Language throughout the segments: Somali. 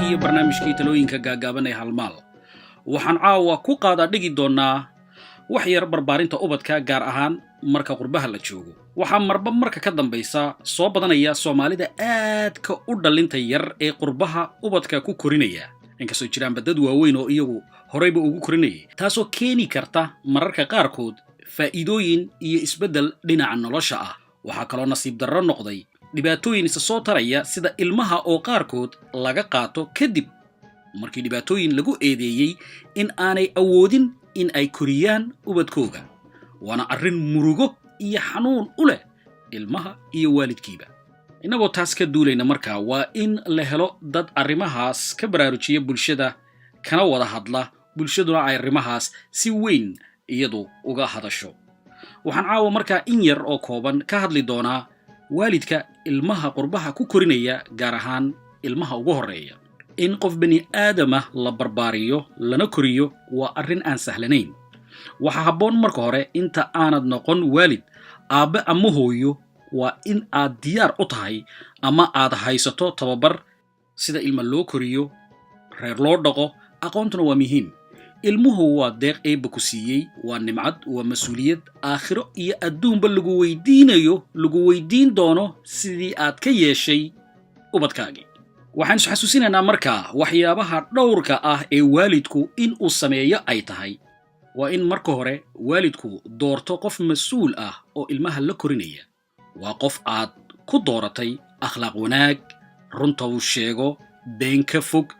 Iyo barnaamijkii talooyinka gaagaaban ee Halmaal. Waxaan caawa ku qaadaa dhigi doonnaa wax yar barbaarinta ubadka, gaar ahaan marka qurbaha la joogo. Waxaa marba marka ka dambaysa soo badanaya Soomaalida aadka u dhallinta yar ee qurbaha ubadka ku korinaya, inkastoo jiraanba dad waaweyn oo iyagu horeyba ugu korinayay, taasoo keeni karta mararka qaarkood faa'iidooyin iyo isbeddel dhinaca nolosha ah. Waxaa kaloo nasiib darro noqday dhibaatooyin isa soo taraya, sida ilmaha oo qaarkood laga qaato kadib markii dhibaatooyin lagu eedeeyey in aanay awoodin in ay koriyaan ubadkooga. Waana arrin murugo iyo xanuun u leh ilmaha iyo waalidkiiba. Innagoo taas ka duulayna markaa, waa in la helo dad arrimahaas ka baraarujiya bulshada, kana wada hadla, bulshaduna ay arrimahaas si weyn iyadu uga hadasho. Waxaan caawa markaa in yar oo kooban ka hadli doonaa waalidka ilmaha qurbaha ku korinaya, gaar ahaan ilmaha ugu horreeya. In qof bani aadama la barbaariyo lana koriyo waa arrin aan sahlanayn. Waxaa habboon marka hore, inta aanad noqon waalid, aabbe ama hooyo, waa in aad diyaar u tahay ama aad haysato tababar sida ilma loo koriyo, reer loo dhaqo. Aqoontuna waa muhiim. Ilmuhu waa deeq Eebba ku siiyey, waa nimcad, waa mas-uuliyad aakhiro iyo adduunba lagu weydiinayo, lagu weydiin doono sidii aad ka yeeshay ubadkaagii. Waxaan is xasuusinaynaa markaa waxyaabaha dhowrka ah ee waalidku in uu sameeyo ay tahay. Waa in marka hore waalidku doorto qof mas-uul ah oo ilmaha la korinaya. Waa qof aad ku dooratay akhlaaq wanaag, runta uu sheego, been ka fog,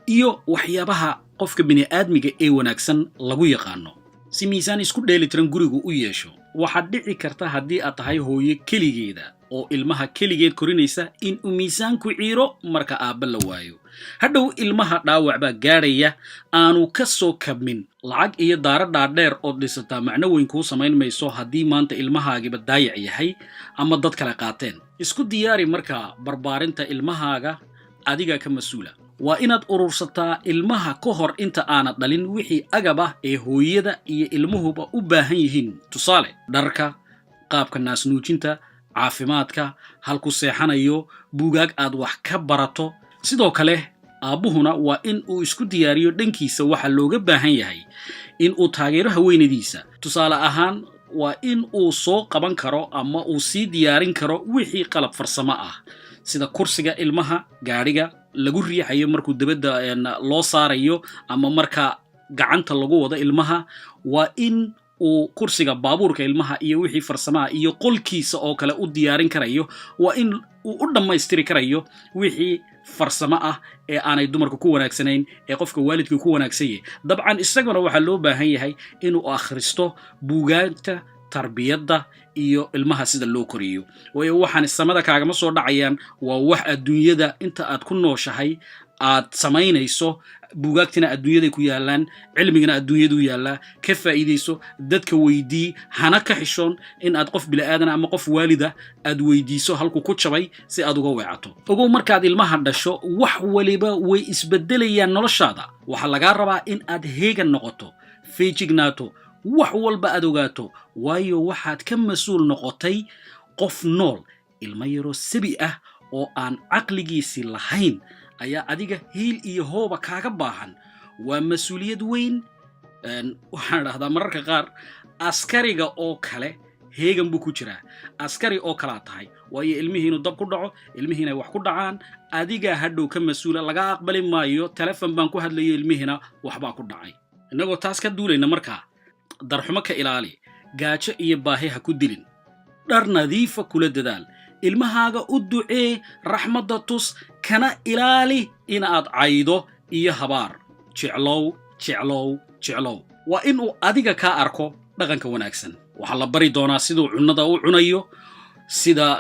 iyo waxyaabaha qofka bini'aadmiga ee wanaagsan lagu yaqaano, si miisaan isku dheelitiran gurigu u yeesho. Waxaad dhici karta, haddii aad tahay hooyo keligeeda oo ilmaha keligeed korinaysa, in uu miisaanku ciiro marka aabba la waayo. Hadhow ilmaha dhaawac baa gaadhaya aanu ka soo kabmin. Lacag iyo daaro dhaadheer ood dhisataa macno weyn kuu samayn mayso haddii maanta ilmahaagiba daayac yahay ama dad kale qaateen. Isku diyaari markaa barbaarinta ilmahaaga, adigaa ka mas-uula. Waa inaad urursataa ilmaha ka hor inta aanad dhalin wixii agab ah ee hooyada iyo ilmuhuba u baahan yihiin. Tusaale, dharka, qaabka naasnuujinta, caafimaadka, halku seexanayo, buugaag aad wax ka barato. Sidoo kale aabbuhuna waa in uu isku diyaariyo dhankiisa. Waxa looga baahan yahay in uu taageero haweenadiisa. Tusaale ahaan, waa in uu soo qaban karo ama uu sii diyaarin karo wixii qalab farsamo ah, sida kursiga ilmaha, gaadhiga lagu riixayo markuu dibadda loo saarayo ama marka gacanta lagu wado ilmaha. Waa in uu kursiga baabuurka ilmaha iyo wixii farsamaha iyo qolkiisa oo kale u diyaarin karayo. Waa in uu u dhammaystiri karayo wixii farsamo ah ee aanay dumarku ku wanaagsanayn ee qofka waalidka ku wanaagsan yahay. Dabcan isaguna waxaa loo baahan yahay inuu akhristo buugaagta tarbiyadda iyo ilmaha sida loo koriyo, waayo waxaan samada kaagama soo dhacayaan. Waa wax adduunyada inta aad ku nooshahay aad samaynayso. Buugaagtina adduunyaday ku yaallaan, cilmigana adduunyaduu yaallaa. Ka faa'iidayso, dadka weydii, hana ka xishoon in aad qof bila'aadana ama qof waalida aad weydiiso halkuu ku jabay si aad uga weecato. Ogow, markaad ilmaha dhasho wax waliba way isbedelayaan noloshaada. Waxaa lagaa rabaa in aad heegan noqoto, feejignaato, wax walba aad ogaato, waayo waxaad ka mas-uul noqotay qof nool. Ilmo yaroo sabi ah oo aan caqligiisii lahayn ayaa adiga hiil iyo hooba kaaga baahan. Waa mas-uuliyad weyn. Waxaan idhahdaa mararka qaar, askariga oo kale heegan buu ku jiraa. Askari oo kalaa tahay, waayo ilmihii inuu dab ku dhaco, ilmihii inay wax ku dhacaan, adigaa hadhow ka mas-uula. Laga aqbali maayo "Telefon baan ku hadlayo, ilmihiina waxbaa ku dhacay." Innagoo taas ka duulayna markaa, darxumo ka ilaali, gaajo iyo baahi ha ku dilin, dhar nadiifa kula dadaal, ilmahaaga u ducee, raxmadda tus, kana ilaali inaad caydo iyo habaar. Jeclow, jeclow, jeclow. Waa inuu adiga kaa arko dhaqanka wanaagsan. Waxaa la bari doonaa siduu cunnada u cunayo, sida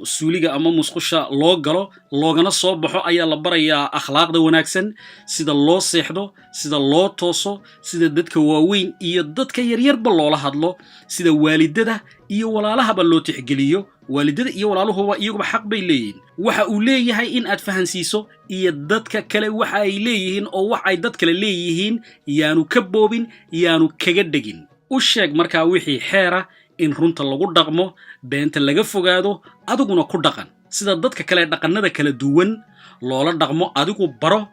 suuliga ama musqusha loo galo loogana soo baxo ayaa la barayaa, akhlaaqda wanaagsan, sida loo seexdo, sida loo tooso, sida dadka waaweyn iyo dadka yaryarba loola hadlo, sida waalidada iyo walaalahaba loo tixgeliyo. Waalidada iyo walaaluhuba iyaguba xaq bay leeyihiin. Waxa uu leeyahay in aad fahansiiso, iyo dadka kale waxa ay leeyihiin, oo wax ay dad kale leeyihiin yaanu ka boobin, yaanu kaga dhegin. U sheeg markaa wixii xeera, in runta lagu dhaqmo, beenta laga fogaado, adiguna ku dhaqan. Sida dadka kale dhaqannada kala duwan loola dhaqmo adigu baro,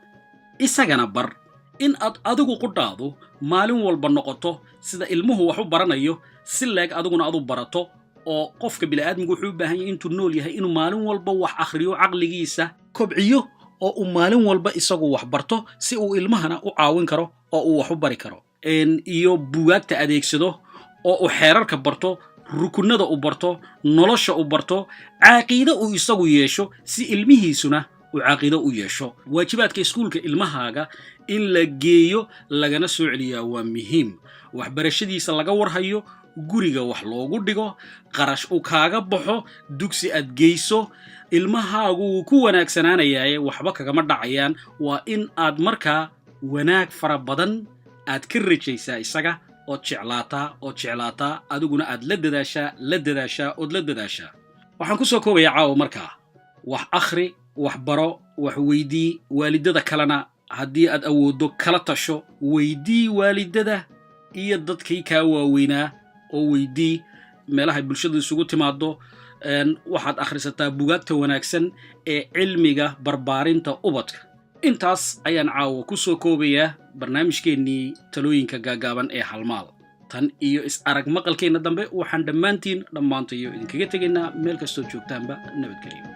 isagana bar. In aad adigu qudhaadu maalin walba noqoto sida ilmuhu wax u baranayo si leeg adiguna adu barato, oo qofka bini'aadmigu wuxuu u baahan yahay intuu nool yahay inuu maalin walba wax akhriyo, caqligiisa kobciyo, oo uu maalin walba isagu wax barto si uu ilmahana u caawin karo oo uu wax u bari karo, iyo bugaagta adeegsado oo uu xeerarka barto, rukunada u barto, nolosha u barto, caaqiide uu isagu yeesho si ilmihiisuna uu caaqiido u yeesho. Waajibaadka iskuulka ilmahaaga in la geeyo lagana soo celiyaa waa muhiim. Waxbarashadiisa laga warhayo, guriga wax loogu dhigo, qarash uu kaaga baxo, dugsi aad geyso, ilmahaagu wuu ku wanaagsanaanayaaye, waxba kagama dhacayaan. Waa in aad markaa wanaag fara badan aad ka rajaysaa isaga, ood jeclaataa, ood jeclaataa, adiguna aad la dadaashaa, la dadaashaa, ood la dadaashaa. Waxaan ku soo koobayaa caawa markaa: wax akhri, wax baro, wax weydii waalidada kalena. Haddii aad awooddo, kala tasho, weydii waalidada iyo dadkii kaa waaweynaa, oo weydii meelahay bulshadu isugu timaado. Waxaad akhrisataa bugaagta wanaagsan ee cilmiga barbaarinta ubadka. Intaas ayaan caawa ku soo koobayaa barnaamijkeennii talooyinka gaagaaban ee Halmaal. Tan iyo is arag maqalkeenna dambe, waxaan dhammaantiin dhammaantayo idinkaga tegaynaa, meel kastood joogtaanba, nabadgelyo.